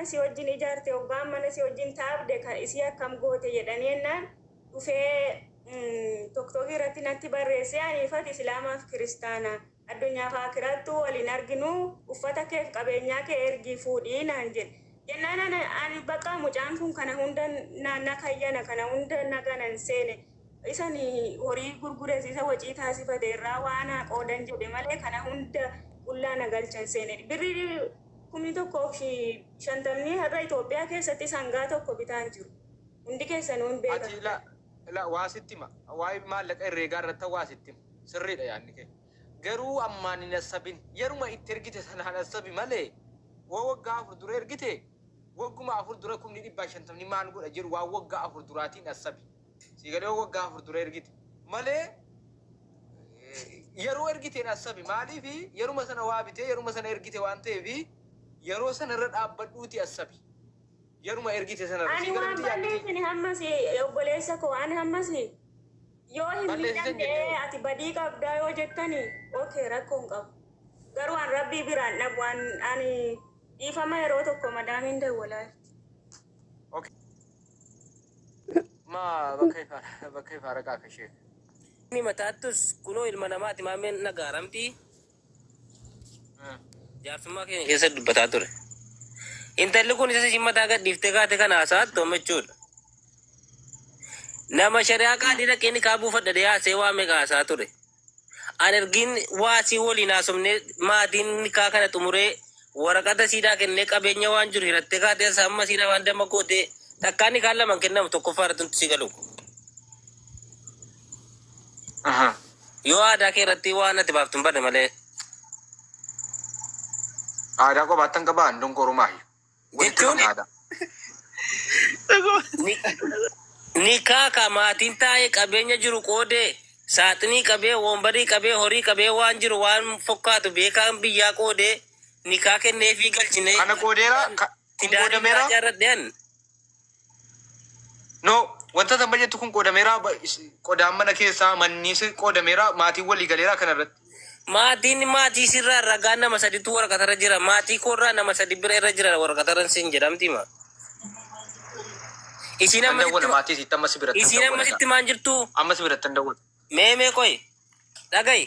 mana si wajjin ijaarte, hoggaan mana si wajjin taabde kan isii akkam goote jedhanii jennaan dhufee TikTokii irratti natti barreesse, ani ifati Islaamaaf Kiristaana, addunyaaf akiraattuu waliin arginu, uffata keef qabeenyaa kee ergii fuudhii naan jedhe. Jennaan ani bakka mucaan kun kana hunda na kayyana, kana hunda na ganan seene. Isan horii gurgurees isa wacii taasifate irraa waan haa qoodan jedhe malee kana hunda qullaa na galchan seene. Birrii 1050,000 har'a Itoophiyaa keessatti sangaa tokko bitaan jiru. Hundi keessanuu hin beekan. Ati la la waa sitti hima. Waa'ee maallaqa herreegaa irratti waa sitti hima. Sirriidha yaadni kee. Garuu ammaan hin hassabin. Yeruma itti ergite sanaan hassabi malee waa waggaa 4 dura ergite, wagguma 4 dura 150,000 maal godha jedhu waan waggaa 4 duraatiin hassabi. Sii galee? Waggaa 4 dura ergite malee yeroo ergiteen hassabi. Maaliif? Yeruma sana waa bitee yeruma sana ergite waan ta'eef, yeroo sana irra dhaabbadhuuti hassabi. Yeruma ergite sana irra. Ani Sii gala waan miti yaadni kiyya? Balleessine hammas, obboleessa koo, ani hammas yoo hin Balleessite hin miidhamne jenne. Ati badii qabdaa yoo jettani, okay, rakkoo hin qabu. Garuu an Rabbii biraan dhabu an ani dhiifama, yeroo tokko madaamiin dawwalaa jirti. Okay. Ma bakka ifa bakka ifa raqaa ka sheek. Inni mataattus kunoo ilma namaati, maameen nagaaramti. Jaarsummaa keenya keessa dubbataa ture. Intalli kun isa isin mataa gad dhiiftee kaate kana haasa'attu amma jechuudha. Nama shari'aa qaadii dhaqee nikaa buufadha dhiyaasee waa meeqa haasaa ture. An ergiin waasii waliin haasofnee, maatiin nikaa kana xumuree, waraqata siidaa kennee, qabeenya waan jiru hirattee kaatee as amma siidhaa waan damma gootee takkaa nikaan laman kennamu tokkoffaa irratti si galu. Yoo aadaa kee irratti waan ati baaftu hin barre malee. Aadaa qobaattan qabaa dongorumaayu. Walitti Jechuun qabna aadaa. Nikaa ka maatiin taa'ee qabeenya jiru qoodee, saaxinii qabee, wombarii qabee, horii qabee, waan jiru waan fokkaatu beekaan biyyaa qoodee nikaa kenneefii galchine. Kana qoodeera kun Tidaarii biraa qoodameera. jaarradhean. No, wanta tan jettu kun qoodameera, qodaan mana keessaa manniis qoodameera, maatiin walii galeera kana irratti. Maatiin maatii sirraa ragaa nama saditu waraqatarra jira. Maatii koorraa nama sadi bira irra jira waraqatarra siin jedhamti ma. Isiin Nan amma dawwala sitti maatii isiitti, amma si biratti nan isiin amma dawwala. sitti maan jirtu? Amma si biratti nan dawwala. Mee mee qoy dhagayi.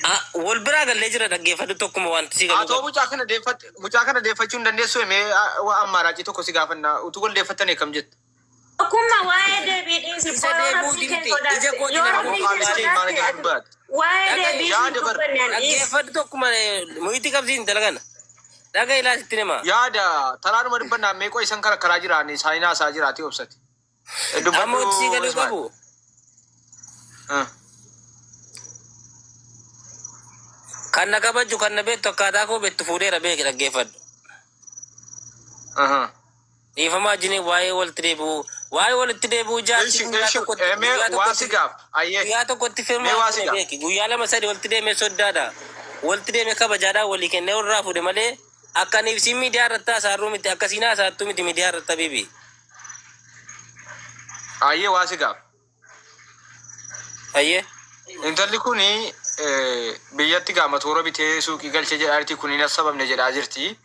Ah, wal biraa gallee jira, dhaggeeffadhu, tokkuma wanti si Haa galuu ta'u, qabu. mucaa kana deeffat mucaa kana deeffachuu hin dandeessu? Mee waa ammaaraacii tokko si gaafanna, utuu wal deeffattanii akkam jettu? Tokkummaa waa'ee deebii dhiisi. Isa Yoo deebuu Rabbii kee dimti ija sodaatte, kootiin yoo arguu Rabbii kee Qaalichi maal sodaatte jedhu ati dubbata. waa'ee Dhagayi. deebii hin Yaada bar dubbanne an dhiisi. Dhaggeeffadhu tokkuma, muyitti qabsiin intala kana. Dhagayi, laa sitti hima. Yaada taraanuma dubbannaa, meeqoo isan kara karaa jiraan isaanii haasaa jiraati, obsati. Amma wanti si Dubbadhu galuu Ismail. qabu. Kan na kabaju, kan na beektu, akkaataa koo beektu fuudheera, beeki, dhaggeeffadhu. Dhiifama wajjin waa'ee walitti deebi'uu, waa'ee walitti deebi'uu jaarsi Ishi guyyaa ishi tokkotti mee guyyaa waa si tokkotti gaaf ayyee guyyaa tokkotti mee firmaa waa si fuudhe gaaf. Beeki, guyyaa lama sadi walitti deemee soddaadha. Walitti deemee kabajaadhaan walii kennee warraa fuudhe malee akka ani ibsiin miidiyaa irratti haasa'arruu miti, akkasiin haasa'attuu miti miidiyaa irratti, habiibi. Ayyee, waa si gaaf. Ayyee. Intalli kun biyyatti gaa matoora bitee suuqii galchee jedhaa jirti, kun hin hassabamne jedhaa jirti.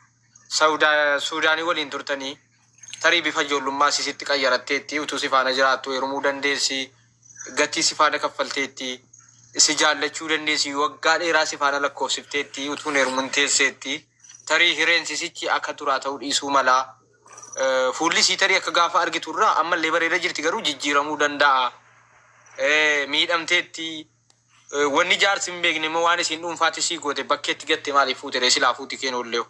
Saudaa Suudaanii waliin turtanii, tarii bifa ijoollummaa sisitti qayyaratteetti, utuu si faana jiraattu heerumuu dandeessi, gatii si faana kaffalteetti, si jaallachuu dandeessi, waggaa dheeraa si faana lakkoofsifteetti, utuu hin heerumin teesseetti, tarii hireen sisichi akka turaa ta'uu dhiisuu mala. Fuulli isii tarii akka gaafa argitu irraa ammallee bareeda jirti, garuu jijjiiramuu danda'a. Miidhamteetti. Wanni jaarsi hin beekne immoo waan isiin dhuunfaatti sii goote bakkeetti gatte maaliif fuute ree silaa fuuti keen oolleewu?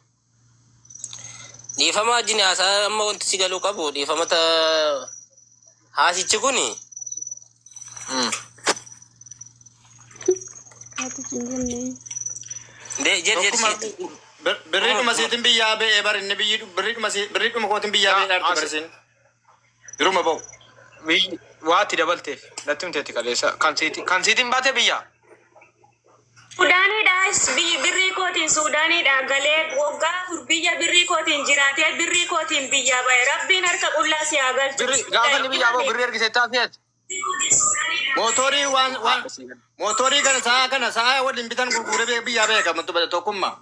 Dhiifama wajjin haasaa, amma wanti si galuu qabu, dhiifama, ta haasichi kuni Haati hin jenne. De jedhi jedhi Tokkuma siit. Birriidhuma siitiin biyyaa ba'ee bar inni biyyi birriidhuma birriidhuma kootiin biyyaa ba'ee dhaarte bar isiin. Yeruma ba'u. Biyyi waatti dabalteef natti himteetti kaleessa, kan siitiin kan siitiin baate biyyaa. Suudaaniidhaas birrii kootiin Suudaaniidhaa galee, waggaa 4 biyya birrii kootiin jiraatee, birrii kootiin biyyaa bahe. Rabbiin harka qullaa si haa galchu. Birri gaafa inni biyyaa ba'u birrii argiteettaa fe'ate. Mootorii waan waan mootorii kana sa'a kana sa'a waliin bitan gurguree biyyaa beeka muttu bada tokkummaa.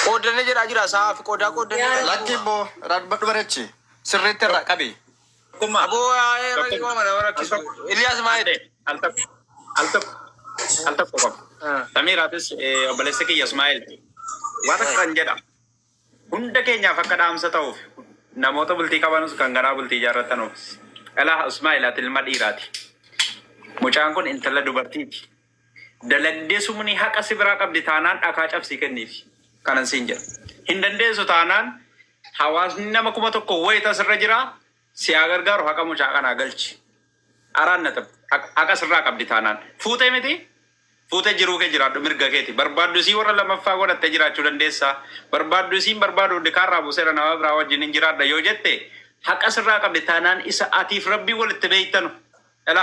Qooddanne jedhaa jira sa'a fi qoodaa qooddanne. Lakki immoo dubbadhu bareechi. Sirriitti irraa qabi. Tokkummaa. Aboo waa'ee rakkoo mana rakkisu. Iliyaas maal jedhe? Al tokko al tokko al tokko qofa. Samiiraatis obboleessi kiyya Ismaa'eel. Waan akka kan jedha. Hunda keenyaaf akka dhaamsa ta'uuf namoota bultii qabanus kan garaa bultii ijaarratanuuf. Dhalaa Ismaa'eel ati ilma dhiiraati. Mucaan kun intala dubartiiti. Dalagdee sumni haqa si biraa qabdi taanaan dhakaa cabsii kenniif. Kanan siin jedha. Hin dandeessu taanaan hawaasni nama 1000 wayita asirra jira si haa gargaaru haqa mucaa kanaa galchi. Araan na haqa sirraa qabdi taanaan. Fuutee miti? Fuutee jiruu kee jiraadhu mirga keeti. Barbaaddu isii warra lamaffaa godhattee jiraachuu dandeessa. Barbaaddu isiin barbaadu dikaarraa buuseera nama biraa wajjin hin jiraadha yoo jette haqa sirraa qabdi taanaan isa atiif rabbii walitti beektanu. Dhala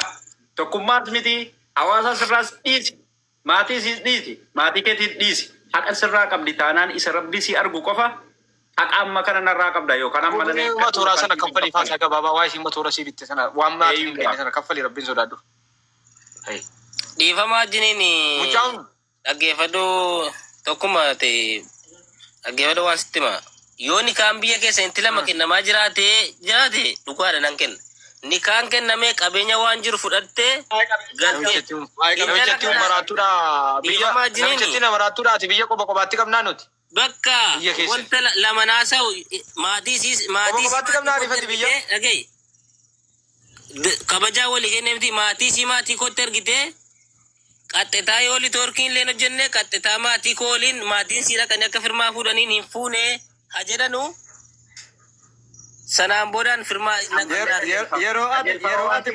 tokkummaas miti hawaasa sirraas dhiisi. Maatii siis dhiisi. Maatii keetiis dhiisi. Haqa sirraa qabdi taanaan isa rabbii si argu qofa haqa amma kana narraa qabda yookaan amma nan Mee matoora sana kaffalii faasaa gabaabaa waa isiin matoora sii bitte sana waan maatiin hin beekne sana kaffalii rabbiin sodaadhu. Dhiifamaa wajjiniin Mucaan dhaggeeffadhu tokkuma ta'e dhaggeeffadhu waan sitti hima. Yoo nikaan biyya keessa inti lama kennamaa jiraate jiraate dhugaadha nan kenna. Nikaan kennamee qabeenya waan jiru fudhattee galtee namichatti maraattuudha biyya Dhiifamaa wajjiniin namichatti na maraattuudha ati biyya qoba qobaatti qabnaa nuti. bakka Biyya keessa. wanta lama naasa'u maatii siis maatii Qoba qobaatti qabnaa ariifatti biyya. dhagaye kabajaa walii kenneemti maatii sii maatii kootti ergitee qaxxetaa yoo liitoorkiin illee hojjenne qaxxetaa maatii koo waliin maatiin sii dhaqanii akka firmaa fuudhaniin hin fuune haa jedhanu sanaan boodaan firmaa Yeroo ati yeroo ati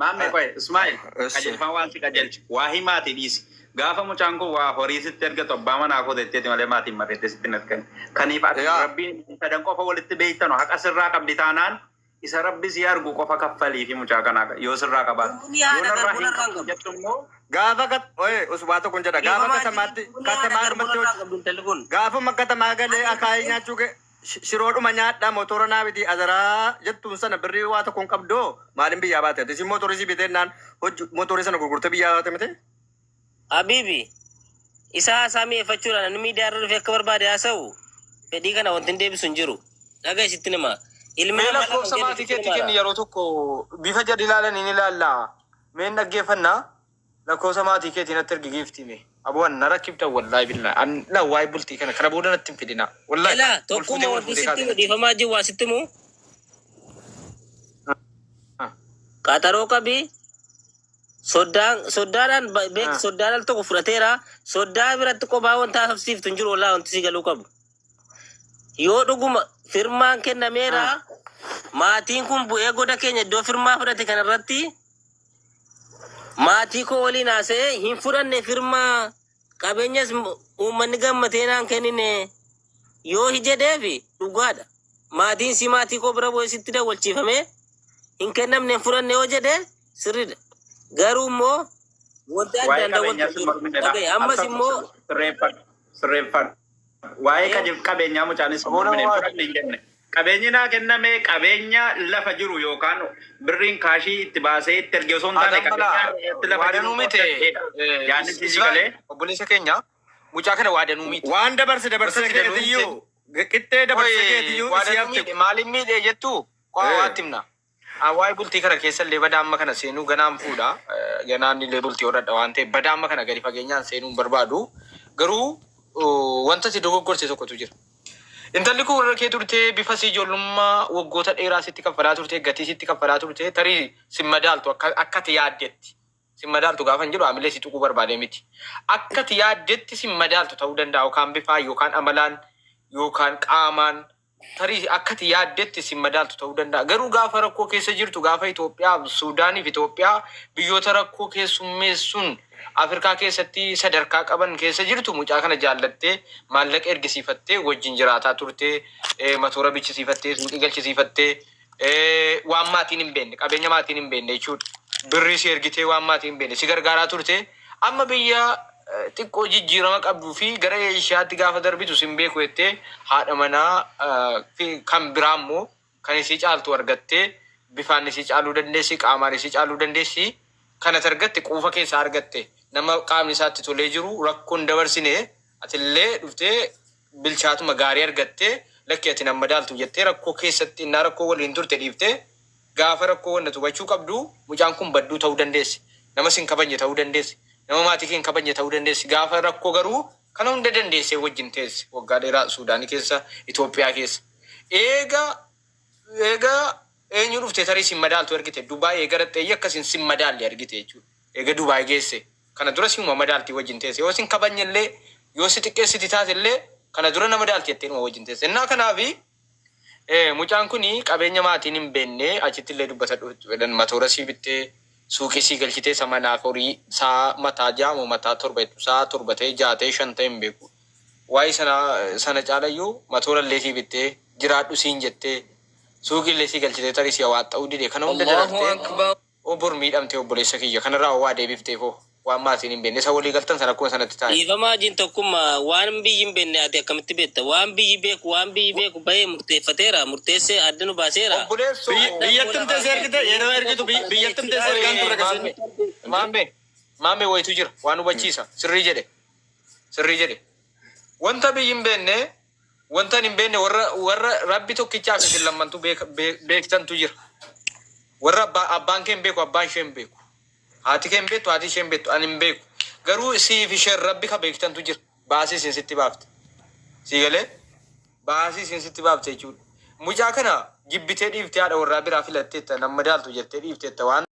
Maammee qoy Ismaa'eel Yes. qajeelfama waan si qajeelchu waa himaati dhiisi. Gaafa mucaan kun waa horii sitti ergatu abbaa manaa koo jetteeti malee maatiin marreettee sitti hin ergan. Kaniif ati Yaa. rabbiin sadan qofa walitti beektanu haqa sirraa qabdi taanaan isa rabbi si argu qofa kaffalii fi mucaa kanaa yoo sirraa qabaatu. Bunni haadha Yoo narraa garbuu hin narraa qabdu hin qabu. jettu immoo Gaafa kat oye usubaa tokko hin jedha gaafa katamaatti katamaadhumatti gaafuma katamaa galee akaayii nyaachuu kee shiroodhuma nyaadhaa motora naa biti azaraa jettuun sana birrii waa tokko hin qabdoo maaliin biyyaa baate ati isin motorii si bitee naan hojii motorii sana gurgurtee biyyaa baate miti. Habibi isa haasaa mi'eeffachuudhaan inni miidiyaa irra dhufee akka barbaade haasa'u fedhii kana wanti hin deebisu hin jiru. Dhagaa isitti nima. Ilmi Mee namaa lakkoofsa lama maatii kennu keetti kenni sitti yeroo tokko bifa jedhi ilaalanii ni ilaalla. Meen dhaggeeffannaa lakkoofsa maatii keetii natti ergi giiftii mee. Aboo an na rakkifta wallaahi billaahi. An la waa'ee bultii kana kana booda natti hin fidina. Wallaahi Ilaa wal fuutee tokkuma wal wanti fuutee sitti kaate. himu dhiifamaa jiru waa sitti himu qaxaroo qabi soddaan soddaadhaan beek soddaan al tokko fudhateera soddaa biratti kophaa wanta haasofsiiftu hin jiru wallaahi wanti si galuu qabu. Yoo dhuguma firmaan kennameera maatiin kun bu'ee goda keenya iddoo firmaa fudhate kanarratti maatii koo waliin haasa'ee hin fudhanne firmaa qabeenyas uummanni gammatee naan kennine yoo hijedheefi dhugaadha. Maatiin si maatii koo bira bu'ee sitti dawwalchiifame hin kennamne hin fudhanne yoo jedhe sirriidha. Garuu immoo wanti waa'ee addaan qabeenyaa dawwaltu si jiru. mormine Dhagaye al ammas tokko immoo sirreeffadhu sirreeffadhu. Waa'ee qabeenyaa mucaanis Aboo nama mormine waa fudhanne hin jenne. Qabeenyi naa kenname qabeenya lafa jiru yookaan birriin kaashii itti baasee itti erge osoo hin taane Adam mala qabeenya itti lafa jiru waadanuu miti. qoodadheedha. Yaadni si Ismaa'eel galee obboleessa keenya mucaa kana waadanuu miti. Waan dabarse dabarsee Gosa danuu keetiyyuu qixxee dabarsee Oye, keetiyyuu isii waadanuu hafte. miidhe maaliin miidhe jettu waa waatti himna. Waa'ee bultii kana keessa illee badaa amma kana seenuu ganaan fuudha. Ganaan illee bultii hodhadha waan ta'eef badaa amma kana gadi fageenyaan seenuu hin barbaadu. Garuu wanta si dogoggorse tokkotu jira. Intalli kun warra kee turtee bifa si ijoollummaa waggoota dheeraa sitti kaffalaa turte gatii sitti kaffalaa turte tarii si madaaltu akka akka ati yaaddetti. Si madaaltu gaafa hin jedhu amilee si tuquu barbaade miti. Akka ati yaaddetti si madaaltu ta'uu danda'a yookaan bifaa yookaan amalaan yookaan qaamaan tarii akka ati yaaddetti si madaaltu ta'uu danda'a. Garuu gaafa rakkoo keessa jirtu gaafa Itoophiyaa, Suudaanii fi Itoophiyaa biyyoota rakkoo keessummeessuun Afrikaa keessatti sadarkaa qaban keessa jirtu mucaa kana jaallattee maallaqa ergisiifattee wajjin jiraataa turte matoora bichisiifattee suuqii galchisiifattee waan maatiin hin beekne qabeenya maatiin hin beekne jechuudha. Birrii si ergitee waan maatiin hin beekne si gargaaraa turte amma biyya xiqqoo jijjiirama qabduu fi gara Eeshiyaatti gaafa darbitu sin beeku jettee haadha manaa fi kan biraa immoo kan isii caaltu argattee bifaan isii caaluu dandeessi qaamaan isii caaluu dandeessi kanat argatte quufa keessaa argatte nama qaamni isaatti tolee jiru rakkoon dabarsine Atillee dhuftee bilchaatuma gaarii argattee, lakki ati nama madaaltu jettee, rakkoo keessatti innaa rakkoo waliin turte dhiiftee, gaafa rakkoo wanna hubachuu qabdu, mucaan kun badduu ta'uu dandeessi. Nama sin kabajne ta'uu dandeessi. Nama maatii kee hin kabajne ta'uu dandeessi. Gaafa rakkoo garuu kana hunda dandeessee wajjin teesse waggaa dheeraa Suudaanii keessa, Itoophiyaa keessa. Eega eenyu dhuftee tarii sin madaaltu argite, Dubaay eega dhaqxee akkasiin sin madaalle argite jechuudha. Eega Dubaay geesse kana dura siuma madaaltii wajjin teesse, yoo sin kabajne illee, yoo si xiqqeessiti taate illee, kana dura nama madaalti jettee numa wajjin teesse. Innaa kanaafi mucaan kuni qabeenya maatiin hin beekne achitti illee dubbata jedhan, matoora sii bittee, suuqii sii galchitee, isa manaaf horii saa mataa jaamu mataa torba jettu, saa torba ta'e, ja'a ta'e, shan ta'e hin beeku. Waa'ee sana sana caalayyuu matoora illee sii bittee, jiraadhu siin jettee, suuqii illee sii galchitee, tarii si hawaaxxa'uu dide, kana hunda Allahu darartee akbar. Obor miidhamtee, obboleessa kiyya, kanarraa waa deebifteef hoo waan maatiin hin beekne isa walii galtan sana akkuma sanatti taa'e. Dhiifamaa jiin tokkummaa, waan biyyi hin beekne ati akkamitti beekta? Waan biyyi beeku, waan biyyi beeku bahee murteeffateera, murteessee adda nu baaseera. Obboleessoo. Biyyatti himtee si ergite, yeroo ergitu biyyatti himtee si ergaan turre akkasiin. Maammee, maammee, wayitu jira waan hubachiisa. Sirrii jedhe, sirrii jedhe. Wanta biyyi hin beekne, wanta hin beekne, warra rabbi tokkichaaf isin lammantu beektantu jira. Warra abbaan kee hin beeku, abbaan ishee hin beeku. Haati kee hin beektu, haati ishee hin beektu, ani hin beeku. Garuu siif isheen rabbi ka beektantu jira. Baasii isin sitti baafte. Sii galee, baasii isin sitti baafte jechuudha. Mucaa kana jibbitee dhiiftee haadha warraa biraa filatteetta, nama madaaltu jettee dhiifteetta waan.